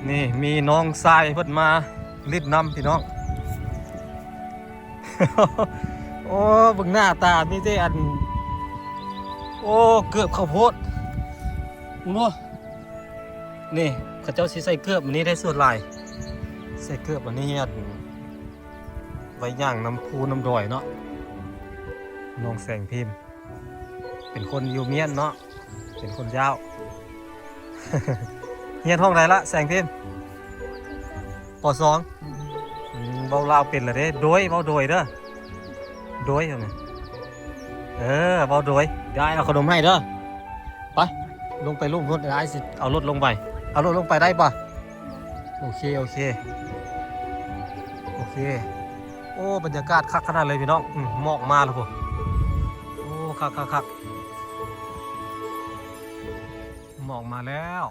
ນີ້ມີນ້ອງຊາຍເພິ່ນມາຫຼິ້ນນຳພີ່ນ້ອງ. ໂອ້ ເບິ່ງໜ້າຕາມີແຕ່ອັນ ໂອ້ ເກີບເຂົ້າໂພດ ເຫັນບໍ່? ນີ້ເຂົາເຈົ້າຊິໃສ່ເກີບອັນນີ້ໄດ້ສ່ວນຫຼາຍ ໃສ່ເກີບອັນນີ້ອັນ ໄວ້ຍ່າງນຳພູນຳດອຍເນາະ. ນ້ອງແສງພິມ ເປັນຄົນຢູ່ມຽນເນາະ ເປັນຄົນຍາວ. ຮຽນຫ້ອງໃດລະແສງພິມ? ປໍສອງ. ອືມ ເວົ້າລາວເປັນລະເດ້. ໂດຍ ເວົ້າໂດຍເດີ ໂດຍ. ເອີ ເວົ້າໂດຍ. ດຽວອ້າຍເອົາຂະໜົມໃຫ້ເດີ. ໄປ ລົງໄປລຸ່ມພຸ້ນ ອ້າຍຊິເອົາລົດລົງໄປ. ເອົາລົດລົງໄປໄດ້ບໍ່? ໂອເຄ ໂອເຄ ໂອເຄ. ໂອ້ ບັນຍາກາດຄັກຂະໜາດເລີຍພີ່ນ້ອງ. ອືມ ໝອກມາແລ້ວພຸ້ນ. ໂອ້ ຄັກໆໆ ໝອກມາແລ້ວ.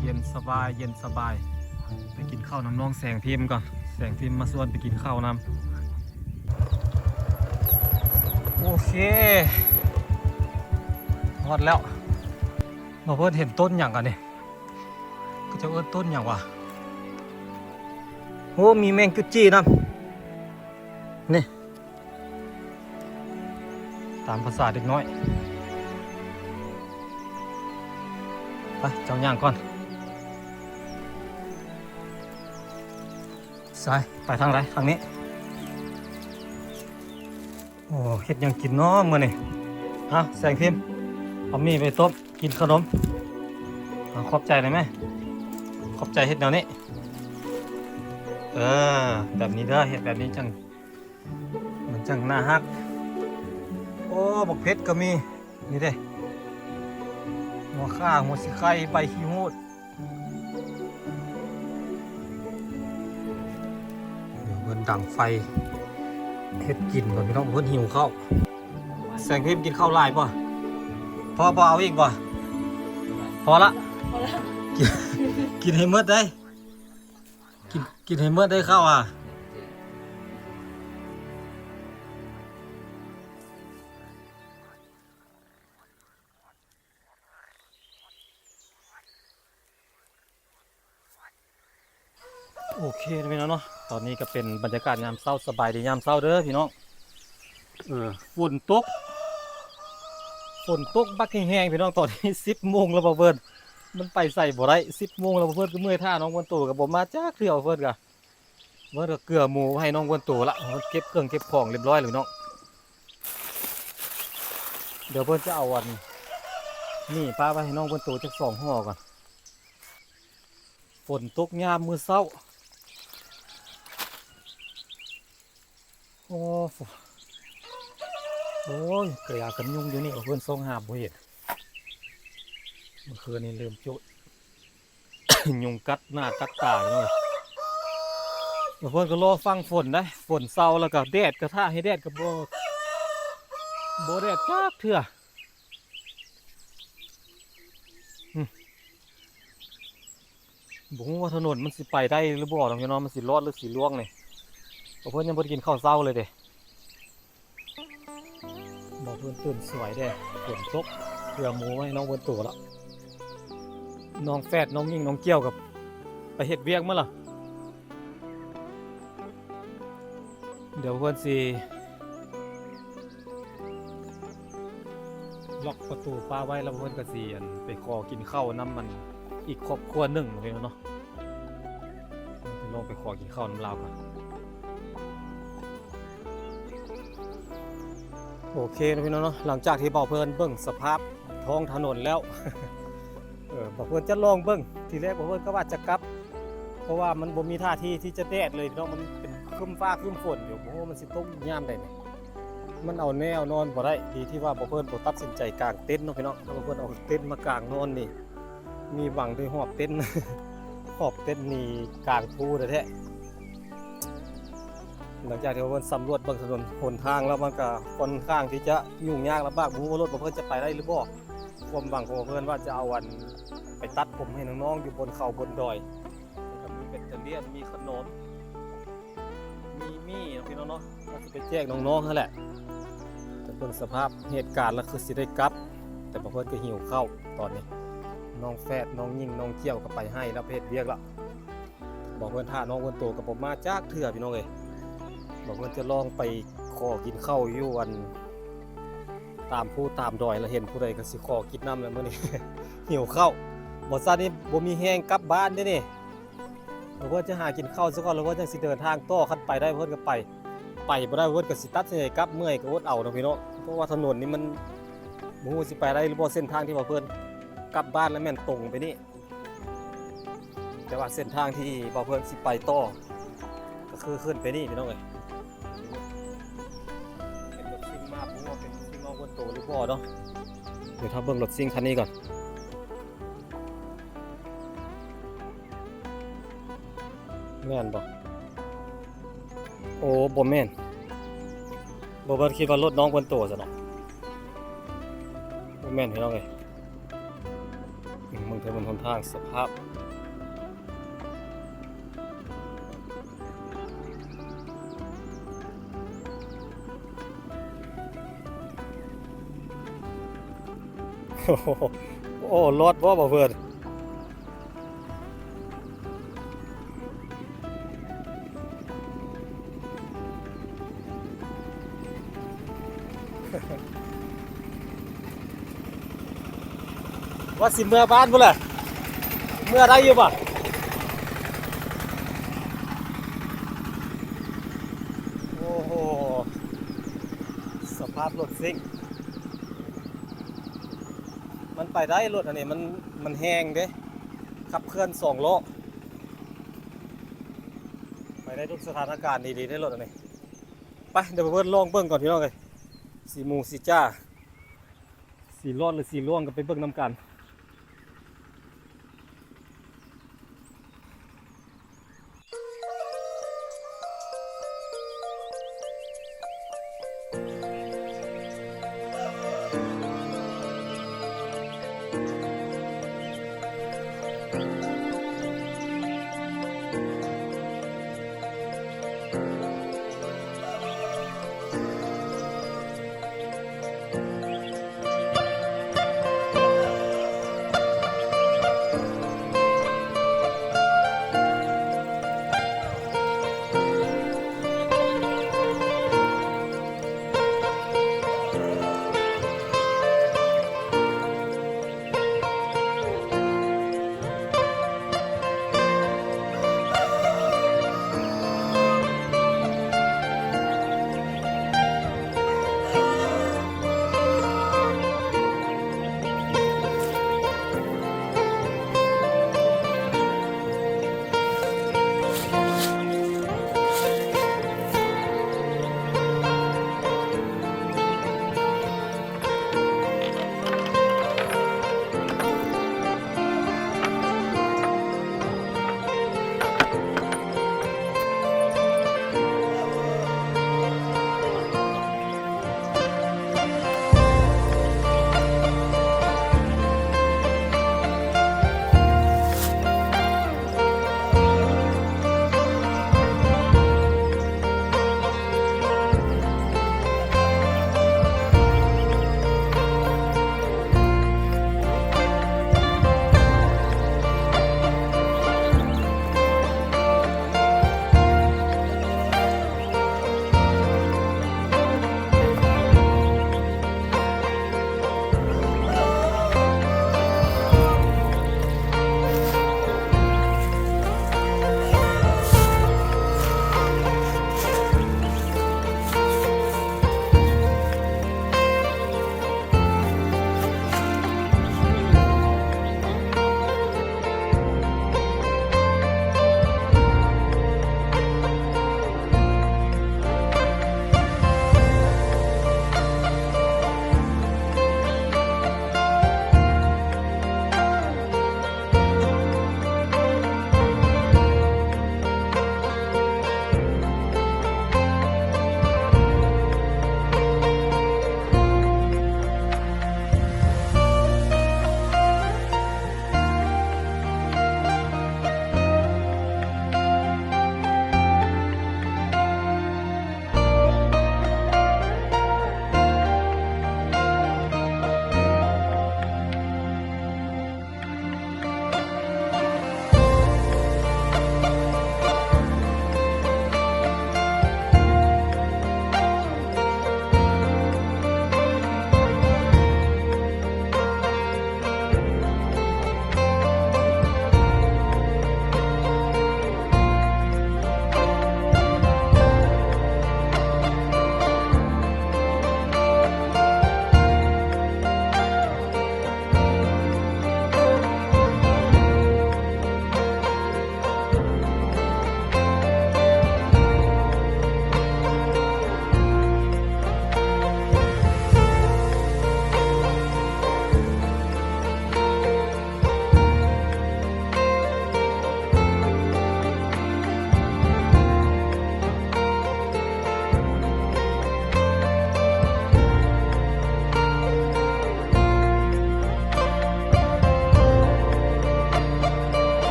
ເຢັນສະບາຍ ເຢັນສະບາຍ. ໄປກິນເຂົ້ານຳນ້ອງແສງພິມກ່ອນ ແສງພິມມາຊວນໄປກິນເຂົ້ານຳ. ໂອເຄ ຮອດແລ້ວ. ບໍ່ເພິ່ນເຫັນຕົ້ນຫຍັງອັນນີ້? ເຂົາເຈົ້າເອີ້ນຕົ້ນຫຍັງວະ? ໂອ້ ມີແມງຈຸດຈີ່ນຳນີ້ ຕາມພາສາເດັກນ້ອຍ. ໄປ ເຈົ້າຍ່າງກ່ອນ. ໃສ ໄປທາງໃດ? ທາງນີ້. ໂອ້ ເຮັດຫຍັງກິນເນາະມື້ນີ້? ເອົາ ແສງພິມ ເອົາໝີ່ໄປຕົ້ມ ກິນຂະໜົມ. ເອົາ ຂອບໃຈໄດ້ໄໝ? ຂອບໃຈ. ເຮັດແນວນີ້ ເອີ ແບບນີ້ເດີ ເຮັດແບບນີ້ຈັ່ງ ມັນຈັ່ງໜ້າຮັກ. ໂອ້ ບັກເຜັດກໍມີ. ນີ້ເດ້ ຫົວຂ່າ ຫົວສີໄຄ ໃບຂີ້ຫູດ. ດຽວເພິ່ນດັງໄຟເຮັດກິນກ່ອນພີ່ນ້ອງ ເພິ່ນຫິວເຂົ້າ. ແສງພິມກິນເຂົ້າຫຼາຍບໍ່? ພໍບໍ່ ເອົາອີກບໍ່? ພໍລະ ພໍລະ ກິນ ກິນໃຫ້ໝົດເດ້ ກິນ ກິນໃຫ້ໝົດເດ້ເຂົ້າອະ. ໂອເຄເນາະພີ່ນ້ອງເນາະ ຕອນນີ້ກໍເປັນບັນຍາກາດຍາມເຊົ້າ ສະບາຍດີຍາມເຊົ້າເດີພີ່ນ້ອງ. ເອີ ຝົນຕົກ ຝົນຕົກບັກແຮງໆ ພີ່ນ້ອງ. ຕອນນີ້ສິບໂມງແລ້ວ ບໍ່ເພິ່ນ ມັນໄປໃສບໍ່ໄດ້ ສິບໂມງແລ້ວ. ບໍ່ເພິ່ນກໍເມື່ອຍຖ້າ ນ້ອງເພິ່ນໂຕກໍບໍ່ມາຈັກເທື່ອ ບໍ່ເພິ່ນກໍ ເພິ່ນກໍເກືອໝູໄວ້ໃຫ້ນ້ອງເພິ່ນໂຕລະ ເພິ່ນເກັບເຄື່ອງເກັບຂອງຮຽບຮ້ອຍແລ້ວພີ່ນ້ອງ. ດຽວເພິ່ນຈະເອົາອັນນີ້ປະໄວ້ໃຫ້ນ້ອງເພິ່ນໂຕຈັກສອງຫໍ່ກ່ອນ. ຝົນຕົກຍາມມື້ເຊົ້າ. ໂອ້ ໂອ້ຍ ກະຢາກັນຍຸງຢູ່ນີ້ ເພິ່ນສ່ອງຫາບໍ່ເຫັນ. ເມື່ອຄືນນີ້ເລີ່ມຈຸ ຍຸງກັດໜ້າກັດຕາເນາະ. ເພິ່ນກໍລໍຟັງຝົນໄດ໋ ຝົນເຊົາແລ້ວກໍແດດ ກໍຖ້າໃຫ້ແດດກໍບໍ່ ບໍ່ແດດຈັກເທື່ອ. ບໍ່ຮູ້ວ່າຖະໜົນມັນຊິໄປໄດ້ຫຼືບໍ່ເນາະພີ່ນ້ອງ ມັນຊິລອດຫຼືຊິລ່ວງນີ້. ເພິ່ນຍັງບໍ່ໄດ້ກິນເຂົ້າເຊົ້າເລີຍເດ້. ບໍ່ເພິ່ນຕື່ນສວຍເດ້ ຝົນຕົກ ເກືອໝູໄວ້ໃຫ້ນ້ອງເພິ່ນໂຕລະ. ນ້ອງແຝດ ນ້ອງຍິງ ນ້ອງກ້ຽວກໍໄປເຮັດວຽກໝົດລະ. ດຽວເພິ່ນຊິລັອກປະຕູປ້າໄວ້ ແລ້ວເພິ່ນກໍຊິ ອັນ ໄປຂໍກິນເຂົ້ານຳ ອັນ ອີກຄອບຄົວໜຶ່ງເນາະ ພີ່ນ້ອງເນາະ. ລອງໄປຂໍກິນເຂົ້ານຳລາວກ່ອນ. ໂອເຄເນາະ ພີ່ນ້ອງເນາະ ຫຼັງຈາກທີ່ບ່າວເພິ່ນເບິ່ງສະພາບທ້ອງຖະໜົນແລ້ວ ເອີ ບ່າວເພິ່ນຈະລອງເບິ່ງ. ທີແລກບ່າວເພິ່ນກໍວ່າຈະກັບ ເພາະວ່າມັນບໍ່ມີທ່າທີທີ່ຈະແດດເລີຍພີ່ນ້ອງ ມັນເປັນຄຶ້ມຟ້າຄຶ້ມຝົນຢູ່ ບໍ່ຮູ້ມັນຊິຕົກຍາມໃດນີ້. ມັນເອົາແນວນອນບໍ່ໄດ້ ດີທີ່ວ່າບ່າວເພິ່ນບໍ່ຕັດສິນໃຈກາງເຕັນເນາະ ພີ່ນ້ອງ. ຖ້າບ່າວເພິ່ນເອົາເຕັນມາກາງນອນນີ້ ມີຫວັງໄດ້ຮອບເຕັນ ຮອບເຕັນນີ້ກາງພູແທ້ໆ. ຫຼັງຈາກທີ່ວ່າເພິ່ນສຳຫຼວດເບິ່ງຖະໜົນຫົນທາງແລ້ວ ມັນກໍຄ່ອນຂ້າງທີ່ຈະຫຍຸ້ງຍາກລຳບາກ ບໍ່ຮູ້ວ່າລົດຂອງເພິ່ນຈະໄປໄດ້ຫຼືບໍ່. ຄວາມຫວັງຂອງເພິ່ນວ່າຈະເອົາອັນ ໄປຕັດຜົມໃຫ້ນ້ອງໆຢູ່ບົນເຂົາບົນດອຍ ແລ້ວກໍມີແບັດເຕີເຣຍ ມີຂະໜົມ ມີໝີ່ເນາະ ພີ່ນ້ອງເນາະ ວ່າຊິໄປແຈກນ້ອງໆຫັ້ນແຫຼະ. ແຕ່ເບິ່ງສະພາບເຫດການແລ້ວຄືຊິໄດ້ກັບ ແຕ່ບາງຄົນກໍຫິວເຂົ້າຕອນນີ້ ມ ນ້ອງແຝດ ນ້ອງຍິງ ນ້ອງກ້ຽວກໍໄປໄຮ່ແລ້ວ ໄປເຮັດວຽກແລ້ວ. ບ່າວເພິ່ນຖ້ານ້ອງເພິ່ນໂຕກໍບໍ່ມາຈັກເທື່ອ ພີ່ນ້ອງເອີຍ. ບ່າວເພິ່ນຈະລອງໄປຂໍກິນເຂົ້າຢູ່ອັນ ຕາມພູຕາມດອຍ ລະເຫັນຜູ້ໃດກໍຊິຂໍກິນນຳແຫຼະມື້ນີ້ ຫິວເຂົ້າ. ບໍ່ຊັ້ນນີ້ບໍ່ມີແຮງກັບບ້ານເດ້ນີ້. ແລ້ວເພິ່ນຈະຫາກິນເຂົ້າຊະກ່ອນ ແລ້ວເພິ່ນຈັ່ງຊິເດີນທາງຕໍ່. ຄັນໄປໄດ້ເພິ່ນກໍໄປ ໄປບໍ່ໄດ້ເພິ່ນກໍຊິຕັດສິນໃຈກັບ. ເມື່ອຍກໍອົດເອົາເນາະ ພີ່ນ້ອງ, ເພາະວ່າຖະໜົນນີ້ມັນ ບໍ່ຮູ້ຊິໄປໄດ້ຫຼືບໍ່ ເສັ້ນທາງທີ່ວ່າເພິ່ນກັບບ້ານແລ້ວແມ່ນຕົງໄປນີ້. ແຕ່ວ່າເສັ້ນທາງທີ່ບ່າວເພິ່ນຊິໄປຕໍ່ ກໍຄືຂຶ້ນໄປນີ້ ພີ່ນ້ອງເອີຍ. ເປັນລົດຊິງມາ ບໍ່ຮູ້ວ່າເປັນລົດຊິງນ້ອງເພິ່ນໂຕຫຼືບໍ່ເນາະ. ດຽວຖ້າເບິ່ງລົດຊິງຄັນນີ້ກ່ອນ ແມ່ນບໍ່? ໂອ້ ບໍ່ແມ່ນ. ບໍ່ ເພິ່ນຄິດວ່າລົດນ້ອງເພິ່ນໂຕຊັ້ນເນາະ. ບໍ່ແມ່ນ ພີ່ນ້ອງເອີຍ. ອືມ ເບິ່ງຖະໜົນຫົນທາງສະພາບ ໂອ້ໂຫ ໂອ້ ລອດບໍ່ ບ່າວເພິ່ນ? ວ່າຊິເມືອບ້ານພຸ້ນແຫຼະ ເມືອໄດ້ຢູ່ບໍ່? ໂອ້ໂຫ ສະພາບລົດຊິງ ມັນໄປໄດ້ ລົດອັນນີ້ມັນ ມັນແຮງເດ້ ຂັບເຄື່ອນສອງລໍ້ ໄປໄດ້ທຸກສະຖານະການ ດີໆ ເດ້ລົດອັນນີ້. ໄປ ດຽວໄປເບິ່ງ ລອງເບິ່ງກ່ອນ ພີ່ນ້ອງເອີຍ ຊິໝູ່ຊິຈ້າ ຊິລອດຫຼືຊິລ່ວງ ກໍໄປເບິ່ງນຳກັນ.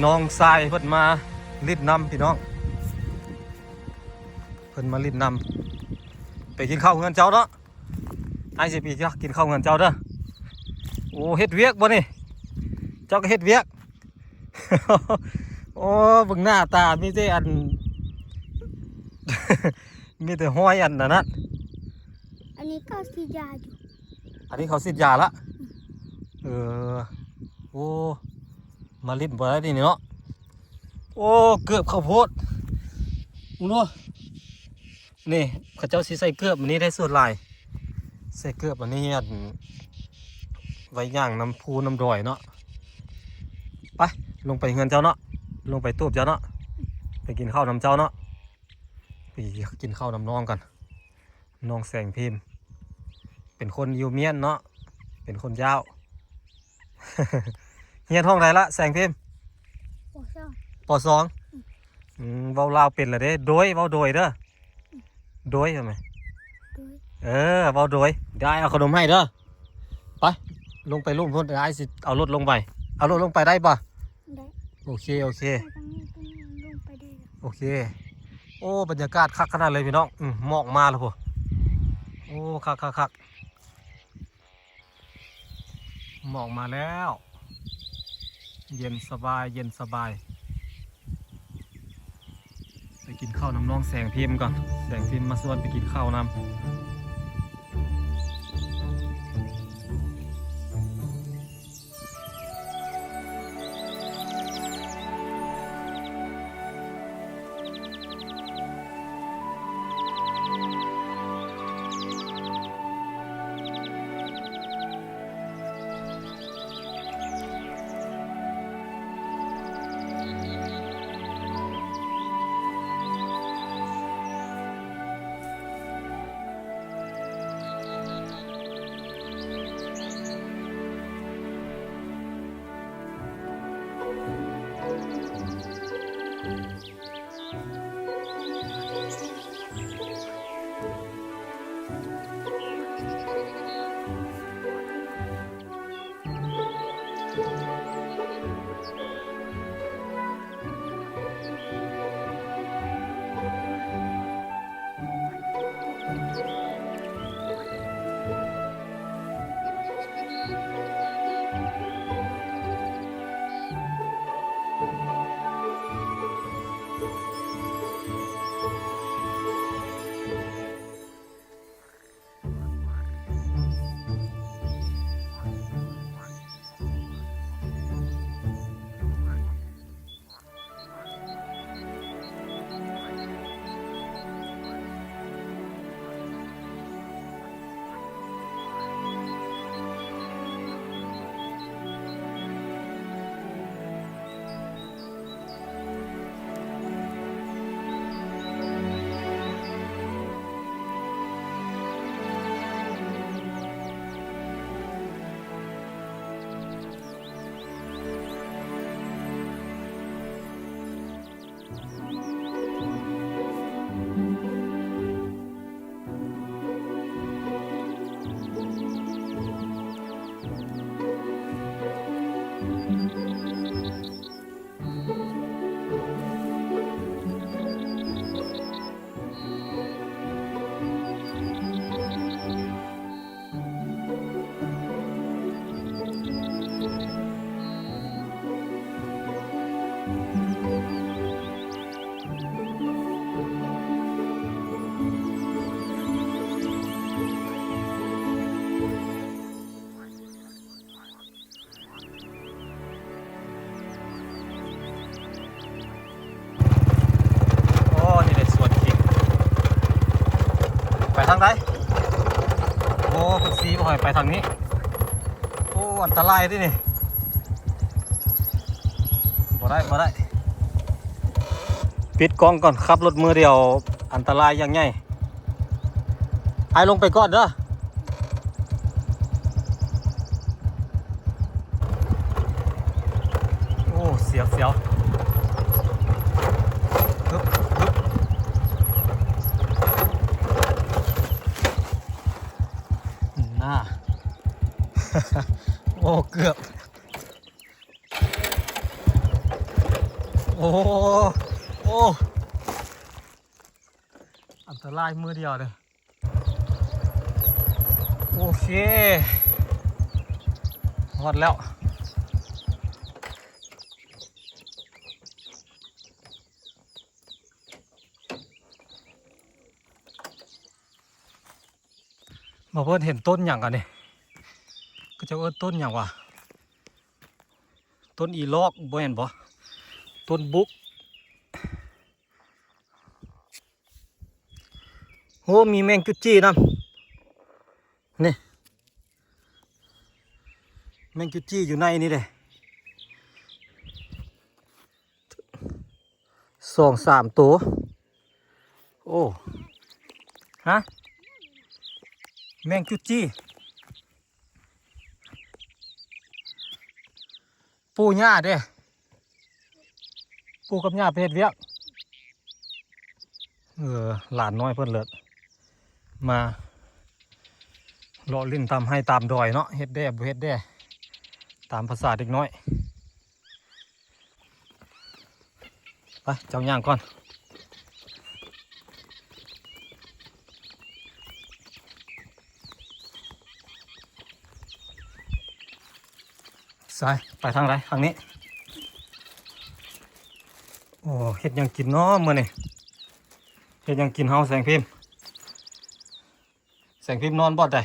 ນ້ອງຊາຍເພິ່ນມາຫຼິ້ນນຳພີ່ນ້ອງ ເພິ່ນມາຫຼິ້ນນຳ ໄປກິນເຂົ້າເຮືອນເຈົ້າເນາະ ອ້າຍຊິໄປກິນເຂົ້າເຮືອນເຈົ້າເດີ. ໂອ້ ເຮັດວຽກບໍ່ນີ້? ເຈົ້າກໍເຮັດວຽກ. ໂອ້ ເບິ່ງໜ້າຕາມີແຕ່ອັນ ມີແຕ່ຮອຍອັນນັ້ນນະ. ອັນນີ້ເຂົາສີດຢາຢູ່ ອັນນີ້ເຂົາສີດຢາລະ. ເອີ ໂອ້ ມາຫຼິ້ນບໍ່ໄດ້ນີ້ເນາະ. ໂອ້ ເກີບເຂົ້າໂພດ ເບິ່ງດູ. ນີ້ເຂົາເຈົ້າຊິໃສ່ເກີບອັນນີ້ໄດ້ສ່ວນຫຼາຍ ໃສ່ເກີບອັນນີ້ ອັນ ໄວ້ຍ່າງນຳພູນຳດອຍເນາະ. ໄປ ລົງໄປເຮືອນເຈົ້າເນາະ ລົງໄປຕູບເຈົ້າເນາະ ໄປກິນເຂົ້ານຳເຈົ້າເນາະ ໄປກິນເຂົ້ານຳນ້ອງກັນ. ນ້ອງແສງພິມ ເປັນຄົນຢູ່ມຽນເນາະ ເປັນຄົນຍາວ. ຮຽນຫ້ອງໃດລະແສງພິມ? ປ.ສອງ ປ.ສອງ. ອືມ ເວົ້າລາວເປັນລະເດ້. ໂດຍ ເວົ້າໂດຍເດີ ໂດຍ ເຫັນໄໝ? ໂດຍ ເອີ ເວົ້າໂດຍ. ໄດ້ ເອົາຂະໜົມໃຫ້ເດີ. ໄປ ລົງໄປລຸ່ມພຸ້ນ ອ້າຍຊິເອົາລົດລົງໄປ. ເອົາລົດລົງໄປໄດ້ບໍ່? ໄດ້ ໂອເຄ ໂອເຄ ໄປທາງນີ້ ລົງໄປໄດ້. ໂອເຄ. ໂອ້ ບັນຍາກາດຄັກຂະໜາດເລີຍພີ່ນ້ອງ. ອືມ ໝອກມາແລ້ວພຸ້ນ. ໂອ້ ຄັກໆໆ ໝອກມາແລ້ວ ເຢັນສະບາຍ ເຢັນສະບາຍ. ໄປກິນເຂົ້ານຳນ້ອງແສງພິມກ່ອນ ແສງພິມມາຊວນໄປກິນເຂົ້ານຳ. ໂອ້ ນີ້ເດ້ສວນຄິງ ໄປທາງໃດ? ໂອ້ ເພິ່ນຊີ້ບໍ່ໃຫ້ໄປທາງນີ້. ໂອ້ ອັນຕະລາຍເດ້ນີ້ ບໍ່ໄດ້ ບໍ່ໄດ້. ປິດກ້ອງກ່ອນ ຂັບລົດມືດຽວ ອັນຕະລາຍຢ່າງໃຫຍ່. ອ້າຍລົງໄປກ່ອນເດີ. ໂອ້ ສຽວ ສຽວ ຮຶບ ຮຶບ ນາ ໂອ້ ເກືອບ. ໂ ລາຍມື້ດຽວເດີ້. ໂອເຄ ຮອດແລ້ວ. ມາເພິ່ນເຫັນຕົ້ນຫຍັງອັນນີ້? ເຂົາເຈົ້າເອີ້ນຕົ້ນຫຍັງຫວາ? ຕົ້ນອີລອກບໍ່ແມ່ນບໍ່? ຕົ້ນບຸກ. ໂອ້ ມີແມງຈຸດຈີ່ນຳ ນີ້ ແມງຈຸດຈີ່ຢູ່ໃນນີ້ເດ້ ສອງສາມໂຕ. ໂອ້ ຮະ ແມງຈຸດຈີ່. ປູ່ຍ່າເດ້ ປູ່ກັບຍ່າໄປເຮັດວຽກ. ເອີ ຫຼານນ້ອຍເພິ່ນເລີດມາເລາະຫຼິ້ນຕາມໄຮ່ຕາມດອຍເນາະ ເຮັດແດ່ບໍ່ເຮັດແດ່ ຕາມພາສາເດັກນ້ອຍ. ໄປ ເຈົ້າຍ່າງກ່ອນ. ສາຍ ໄປທາງໃດ? ທາງນີ້. ໂອ້ ເຮັດຫຍັງກິນເນາະມື້ນີ້? ເຮັດຫຍັງກິນເຮົາແສງພິມ? ແສງພິມນອນບ່ອນໃດ?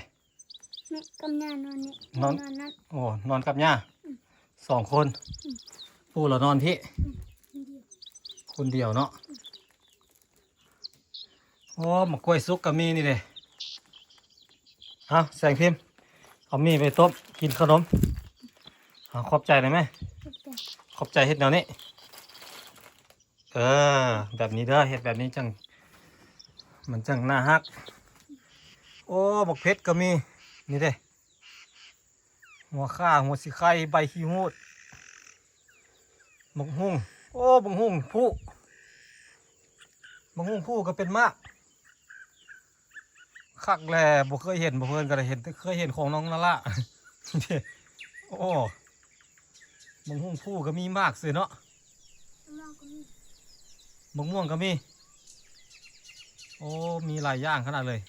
ແມ່ກັບຍ່ານອນນີ້ ນອນ ນອນນັ້ນ. ໂອ້ ນອນກັບຍ່າ ອືມ ສອງຄົນ. ອືມ ປູ່ລະນອນພີ້ ອືມ ຄົນດຽວ ຄົນດຽວເນາະ. ອືມ ໂອ້ ໝາກກ້ວຍສຸກກໍມີນີ້ເດ້. ເອົາ ແສງພິມ ເອົາໝີ່ໄປຕົ້ມກິນຂະໜົມ. ເອົາ ຂອບໃຈໄດ້ໄໝ? ຂອບໃຈ ຂອບໃຈເຮັດແນວນີ້. ເອີ ແບບນີ້ເດີ ເຮັດແບບນີ້ຈັ່ງ ມັນຈັ່ງໜ້າຮັກ. ໂອ້ ບັກເຜັດກໍມີ ນີ້ເດ້ ຫົວຂ່າ ຫົວສີໄຄ ໃບຂີ້ຫູດ ບັກຫຸ່ງ. ໂອ້ ບັກຫຸ່ງພູ ບັກຫຸ່ງພູກໍເປັນໝາກ. ຄັກແຫຼະ ບໍ່ເຄີຍເຫັນ ບໍ່ເພິ່ນກໍໄດ້ເຫັນ ເຄີຍເຫັນຂອງນ້ອງນາລາ. ໂອ້ ບັກຫຸ່ງພູກໍມີໝາກຊື່ເນາະ ບັກມ່ວງກໍມີ. ໂອ້ ມີຫຼາຍຢ່າງຂະໜາດເລີຍ.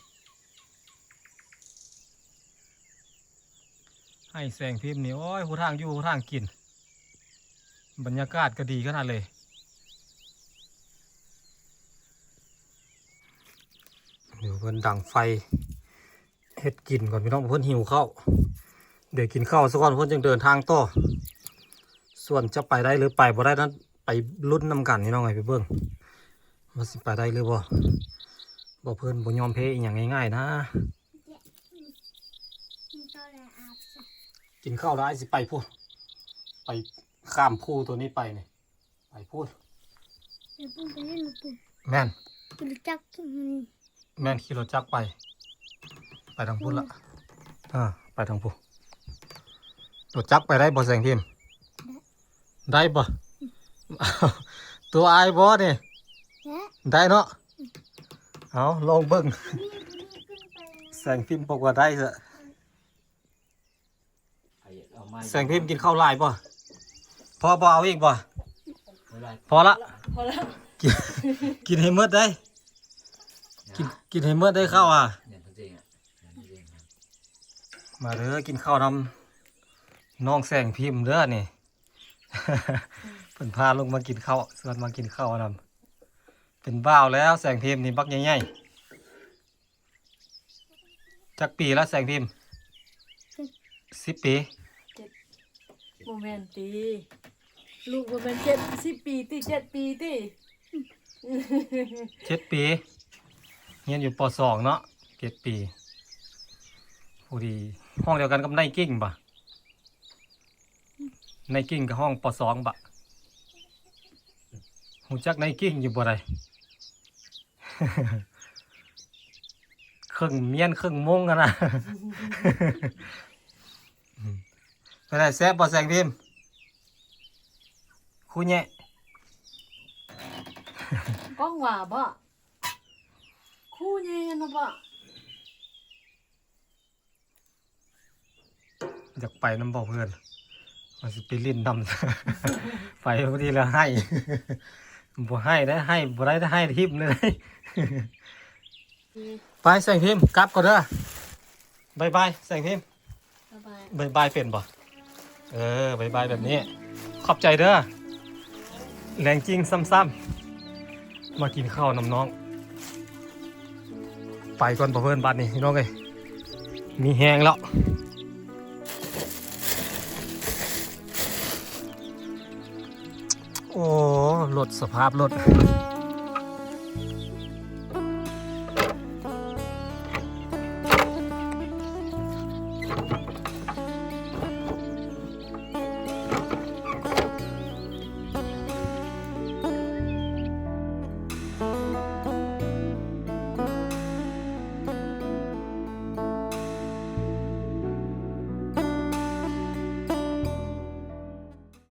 ໄຮ່ແສງພິມນີ້ ໂອ້ຍ ຮູ້ທາງຢູ່ ຮູ້ທາງກິນ ບັນຍາກາດກໍດີຂະໜາດເລີຍ. ດຽວເພິ່ນດັງໄຟເຮັດກິນກ່ອນພີ່ນ້ອງ ເພິ່ນຫິວເຂົ້າ. ດຽວກິນເຂົ້າຊະກ່ອນ ເພິ່ນຈຶ່ງເດີນທາງຕໍ່. ສ່ວນຈະໄປໄດ້ຫຼືໄປບໍ່ໄດ້ນັ້ນ ໄປລຸ້ນນຳກັນພີ່ນ້ອງເອີຍ ໄປເບິ່ງວ່າຊິໄປໄດ້ຫຼືບໍ່. ບໍ່ ເພິ່ນບໍ່ຍອມແພ້ອີ່ຫຍັງງ່າຍໆນະ. ກິນເຂົ້າແລ້ວອ້າຍຊິໄປພຸ້ນ ໄປຂ້າມພູຕົວນີ້ໄປນີ້ ໄປພຸ້ນ ໄປພຸ້ນ ໄປເລີຍລູກປຸ້ນ. ແມ່ນ ຂີ່ລົດຈັກ ແມ່ນ ຂີ່ລົດຈັກໄປ ໄປທາງພຸ້ນລະ. ອືມ ເອີ ໄປທາງພຸ້ນ ລົດຈັກໄປໄດ້ບໍ່ແສງພິມ? ໄດ້ ໄດ້ບໍ່? ອືມ ຕົວອ້າຍບໍ່ນີ້? ໄດ້ ໄດ້ເນາະ. ອືມ ເອົາ ລອງເບິ່ງ ແສງພິມບອກວ່າໄດ້ຊະ. ແສງພິມກິນເຂົ້າຫຼາຍບໍ່? ພໍບໍ່ ເອົາອີກບໍ່? ພໍລະ ພໍລະ ກິນ ກິນໃຫ້ໝົດເດີ້ ກິນ ກິນໃຫ້ໝົດເດີ້ເຂົ້າອະ. ມາເດີ້ ກິນເຂົ້ານຳນ້ອງແສງພິມເດີ້ນີ້. ເພິ່ນພາລົງມາກິນເຂົ້າ ຊວນມາກິນເຂົ້ານຳ. ເປັນບ່າວແລ້ວແສງພິມນີ້ ບັກໃຫຍ່ໆ. ຈັກປີລະແສງພິມ? ສິບ ສິບປີ. ເຈັດ ບໍ່ແມ່ນຕິ ລູກບໍ່ແມ່ນເຈັດ ສິບປີຕິ ເຈັດປີຕິ. ເຈັດປີ ຮຽນຢູ່ ປໍສອງ ເນາະ ເຈັດປີ. ຜູ້ດີ ຫ້ອງດຽວກັນກັບນາຍກິ່ງບໍ? ນາຍກິ່ງກໍຫ້ອງ ປໍສອງ ບໍ? ຮູ້ຈັກນາຍກິ່ງຢູ່ບໍ່? ໄດ້ ເຄິ່ງມ້ຽນເຄິ່ງມົ້ງຫັ້ນນະ. ເປັນໃດ ແຊບບໍ່ແສງພິມ? ຄູແຍະ ກ້ອງຫວາບໍ? ຄູແຍະນະບໍ? ຢາກໄປນຳບໍ່ເພື່ອນ? ວ່າຊິໄປຫຼິ້ນນຳ ໄປພໍດີແລ້ວໄຫ້ ບໍ່ໄຫ້ໄດ້ ໄຫ້ບໍ່ໄດ້ ໄຫ້ຖິ້ມເລີຍ. ໄປແສງພິມ ກັບກ່ອນເດີ. ບາຍບາຍແສງພິມ. ບາຍບາຍ. ບາຍບາຍເປັນບໍ່? ເອີ ບາຍບາຍແບບນີ້. ຂອບໃຈເດີ. ແລງຈິງຊ້ຳໆ ມາກິນເຂົ້ານຳນ້ອງ. ໄປກ່ອນບໍ່ເພິ່ນ ບາດນີ້ພີ່ນ້ອງເອີຍ ມີແຮງແລ້ວ. ໂອ້ ລົດ ສະພາບລົດ.